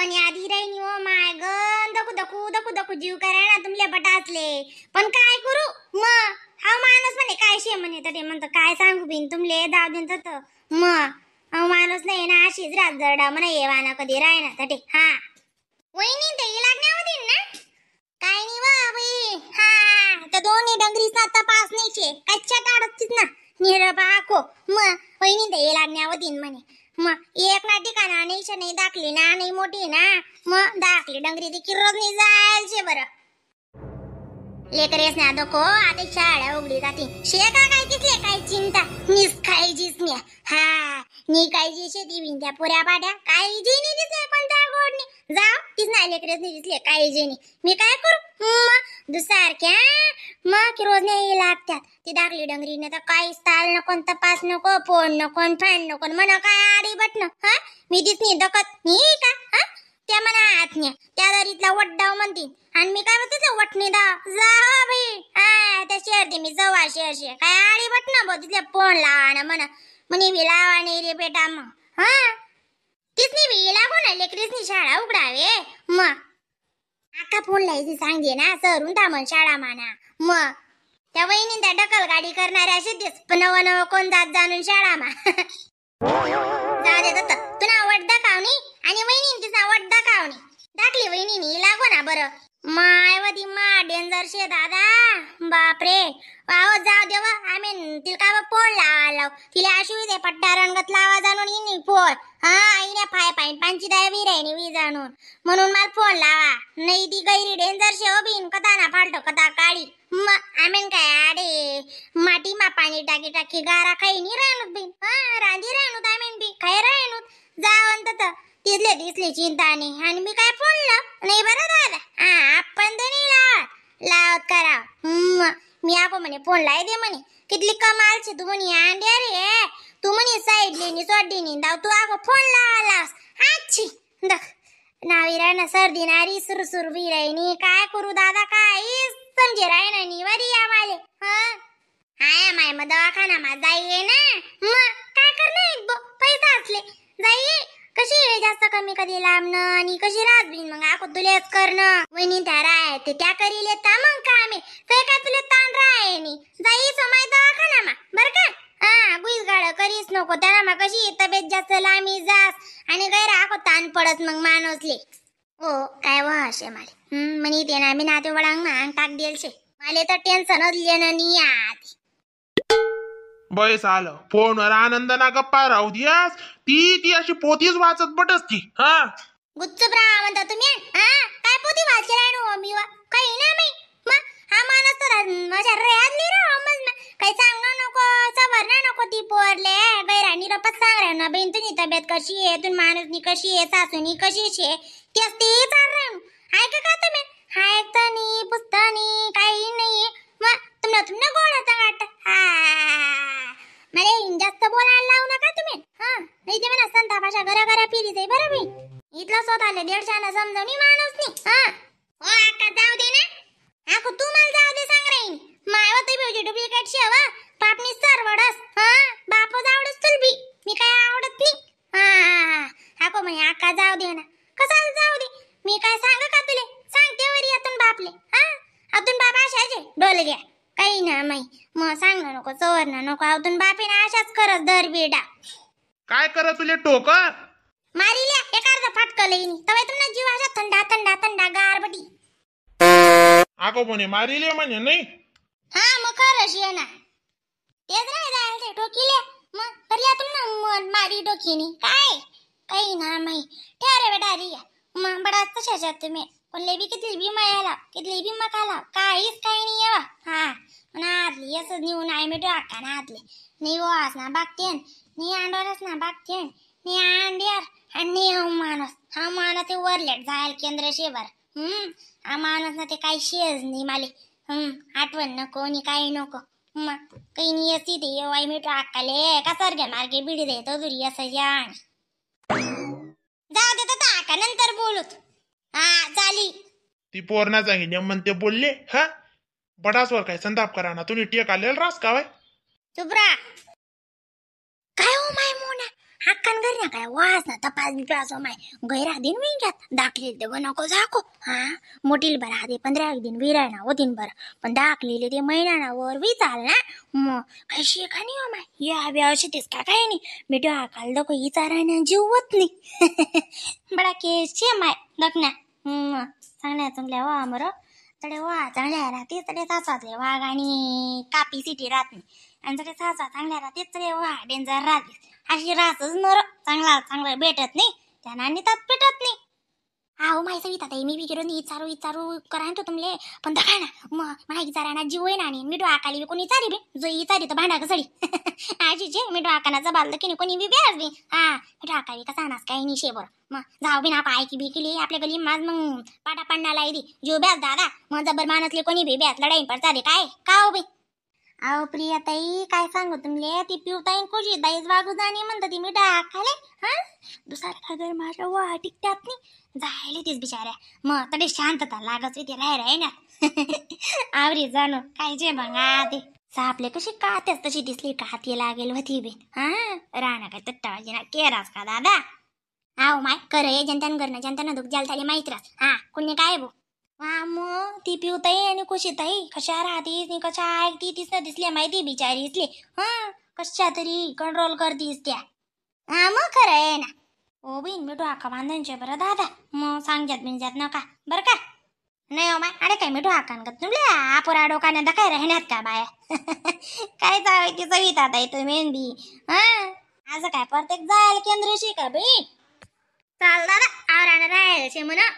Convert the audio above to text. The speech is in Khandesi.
आणि आधी राहिनी हो माय गन दकू दकू दकू दकू जीव कराय ना तुमले बटासले. पण काय करू मग हा माणूस म्हणे काय शे म्हणे तर ते म्हणतो काय सांगू बिन तुमले दाव देन तर मग हा माणूस नाही ना अशीच रात जरडा म्हणे येवाना कधी राय ना तटे. हा वहिनी ते लागण्या होती ना काय नाही वा बाई. हा त्या दोन्ही डंगरीचा तपास नाही शे कच्च्या टाळतीच ना निर बाको. मग वहिनी ते लागण्या होती म्हणे मग एक ना ठिकाणा नाही शे नाही दाखली ना नाही मोठी ना मग दाखली डंगरी ती किरोज नाही जायला शे बरं. लेकरेस ना दको आता शाळा उघडी जाती शे का काय तिथले काय चिंता निस खायचीच नाही. हा नी कायजी शेती बिन त्या पुऱ्या पाट्या काळजी नाही दिसले कोणत्या गोड नाही जाव तीच नाही लेकरेस नाही दिसले काळजी नाही. मी काय करू मग दुसारख्या मग की रोज नाही लागत्यात ती दाखली डंगरी नाही तर काहीच ताल नको तपास नको फोन नको फॅन नको म्हणा काय आडी बटन. हा मी दिसनी दकत नाही का. हा त्या म्हणा आत न्या त्या दरीतला वड्डाव म्हणतील आणि मी काय म्हणते वटणी दाव जा बाई. हा त्या शेअर दे मी जवा शेअर शे काय आडी बटन बो तिथल्या फोन लावा ना म्हणा म्हणे बी लावा नाही रे बेटा मग. हा तीच नाही बी लागू ना लेकरीच शाळा उघडावे मग आका फोन लायची सांगे ना सरून थांबन शाळा माना. मग त्या वहिनी त्या ढकल गाडी करणाऱ्या अशी दिस पण नवं नवं कोण जात जाणून शाळा मा जाऊ दे दत्त तुला वड्डा कावणी आणि वहिनी तिचा वड्डा कावणी दाखली वहिनी लागो ना बरं. मायवती मा डेंजर शे दादा बापरे. वाव जाऊ देवा आम्ही तिला काय फोन लावा लाव तिला अशी दे पट्टा रंगत लावा जाणून इनी फोन. हा आईने फाय पाईन पांची दाय विरायनी we जाणून म्हणून मला फोन लावा नाही ती गैरी डेंजर शे हो बिन कथा ना फालतो कथा काळी. मग आम्ही काय आडे माटी मा पाणी टाकी टाकी गारा खाई नी राहणूत बिन. हा रांधी राहणूत आम्ही बी खाई राहणूत जावंत तर तिथले दिसली चिंता नाही आणि मी काय फोन लाव नाही बरं दादा. हा आपण तर नाही लावत लावत कराव. मी आको म्हणे फोन लाय दे म्हणे कितली कमालची तू म्हणे अंड्या रे तू म्हणे साईडली नी सोडली नी दाव तू आको फोन लावा लावस आच्छी दख नावी ना सर्दी नारी सुरसुर बी राहिनी काय करू दादा काय समजे राय ना वरी आम्हाले. हा हाय माय मग दवाखाना मा जाईये ना मग काय करणार पैसा असले जाईये कशी जास्त कमी कधी लांबणं आणि कशी रात बिन मग आको तुलेच करणं वहिनी त्या राय ते त्या करील येता मग कामे ते काय तुले ताण राय नी जाई समय दवाखाना मा बर का. हा गुईस गाड करीस नको त्याला मग कशी तब्येत जास्त लांबी जास आणि गैर आको ताण पडत मग माणूसले. ओ काय वा असे माले म्हणे ते ना मी नाते वळांग ना अंग टाक देलशे माले तर टेन्शनच लेणं नाही आधी. बस आलं फोनवर आनंदना गप्पा राहू दियास ती ती अशी पोतीच वाचत बटस ती. हा गुच्चप राहा म्हणता तुम्ही. हा काय पोती वाचले राहिनो मी वा काही ना मी मग हा माणूस तर माझ्या रेयात नाही राव मग काही सांगणं नको सवरणं नको ती पोरले गैराणी रपत सांग राह ना बहीण तुझी तब्येत कशी आहे तुन माणूसनी कशी आहे सासूनी कशी शे तेच ते चाल राह ऐका का तुम्ही हा ऐकता नाही पुसता नाही काही नाही मग तुमना तुमना गोड होता वाटत. हा मला जास्त बोलायला लावू नका तुम्ही. हा नाही ते म्हणा संतापाच्या घरा घरा फिरी जाई बरं मी इथला स्वतःला दीडशाना समजावणी माणूस नाही. हा हो आका जाऊ दे ना आको तू मला जाऊ दे सांग राहीन माय होते बिवजी डुप्लिकेट शेवा पापणी सरवडस. हा बापच आवडस तुल बी मी काय आवडत नाही. हा आको म्हणे आका जाऊ दे ना कसाला जाऊ दे मी काय सांग का तुले सांगते वरी आतून बापले. हा आतून बाप अशाचे डोल घ्या काही ना माई मग सांग ना नको चवर ना नको अवतून बापीना अशाच करत दर बेडा काय कर तुले टोक मारिल्या एक अर्धा फाटकं लईनी तवे तुमना जीव अशा थंडा थंडा थंडा गार बटी. आगो म्हणे मारिले म्हणे नाही. हा मग खरंच ये ना तेच राय जायला ते टोकीले मग करल्या तुमना मन मारी टोकीनी काय काही ना माई ठेरे बेटा रिया मग बडा तशाच्या तुम्ही कोणले बी कितली बी मायाला कितली बी मकाला काहीच काही नाही येवा. हा नादली असं नेऊन आहे मिठो अक्का नादले नाही वास ना बागतेन नाही आंडोरस ना बागतेन नाही आंड्यार आणि नाही हा माणूस हा माणूस ते वरलेट जायला केंद्र शेवर. हा माणूस ना ते काही शेज नाही माले. आठवण नको आणि काही नको मग काही नाही असी ते येवाय मिठो अक्काले का सारख्या मार्गे बिडी देतो दुरी असं जाण जाऊ दे तर आका नंतर बोलूत. हा झाली ती पोरणा जागी म्हणते बोलले. हा बडासवर काय संताप करा ना तुम्ही टेक आलेला रास का वाय चुपरा. काय हो माय मोना अक्कन घर ना काय वास ना तपास बिपास हो my गैरा दिन विंग्यात दाखली ते नको जाको. हा मोठील बरं आधी 15 एक दिन विराय ना होतीन बरं, पण दाखलेले ते महिना ना वर बी चाल ना. मग काय शेका नाही हो my, या व्यवस्थित का काय नाही. मी काल दखो इचारायना जीवत नाही. बडा केस छे my दखना. चांगल्या चांगल्या वा बरं तडे वा चांगल्या राहते तडे सासवातले वाघ आणि कापी सिटी राहत नाही, आणि तडे सासवा चांगल्या राहते तडे वा डेंजर राहते. अशी राहतच नर चांगला चांगला भेटत नाही त्यांना आणि त्यात भेटत नाही. आहो माय सविता ताई, मी बी गिरून इचारू इचारू करान तो तुमले, पण दखा ना मग माय इचाराना जीव आहे ना. आणि मिठो आकाली बी कोणी इचारी बी जो इचारी तर भांडा कसडी आजीचे मिठो आकाना जबाल की कोणी बी ब्याज बी. हा मिठो आकाली कसा नास काही नाही शे बरं. मग जाऊ बी ना आयकी बी केली आपल्या गली माझ मग पाटा पडणाला येते जीव ब्याज दादा मग जबर मानसले कोणी बी ब्याज लढाई पडता दे काय का हो बी. अहो प्रिया ताई काय सांगू तुमले, ती पिवताई खुशी दाईच वागू जाणी म्हणता ती मिठा आकाले. हा दुसरा खबर माझ्या वा टिकतात नाही जायले तीच बिचाऱ्या. मग तरी शांतता लागत होती राह राही ना. आवरी जाणू काय जे मग ते सापले कशी कातेच तशी दिसली काती लागेल होती बी. हा राणा काय तट्टावाजी ना केरास का दादा. आहो my कर हे जनतान करणं जनताना दुःख जाल झाले माहित रास. हा कोणी काय बो वा मग ती पिवताई आणि कुशीताई कशा राहतीस आणि कशा ऐकती तीच ना दिसली माहिती बिचारी इसली. हा कशा तरी कंट्रोल करतीस त्या. हा मग खरं आहे ना. ओ बहीण मिठू आका बांधांचे बरं दादा, मग सांगजात बिनजात नका बरं का. नाही हो my, अरे काय मिठू आकान का तुमले आपुरा डोकाने काय राहण्यात का बाया. काय जावे ती सविता ताई तुम्ही बी. हा असं काय प्रत्येक जायला केंद्र शिका बहीण. चाल दादा आवरानं राहायला शे म्हणा.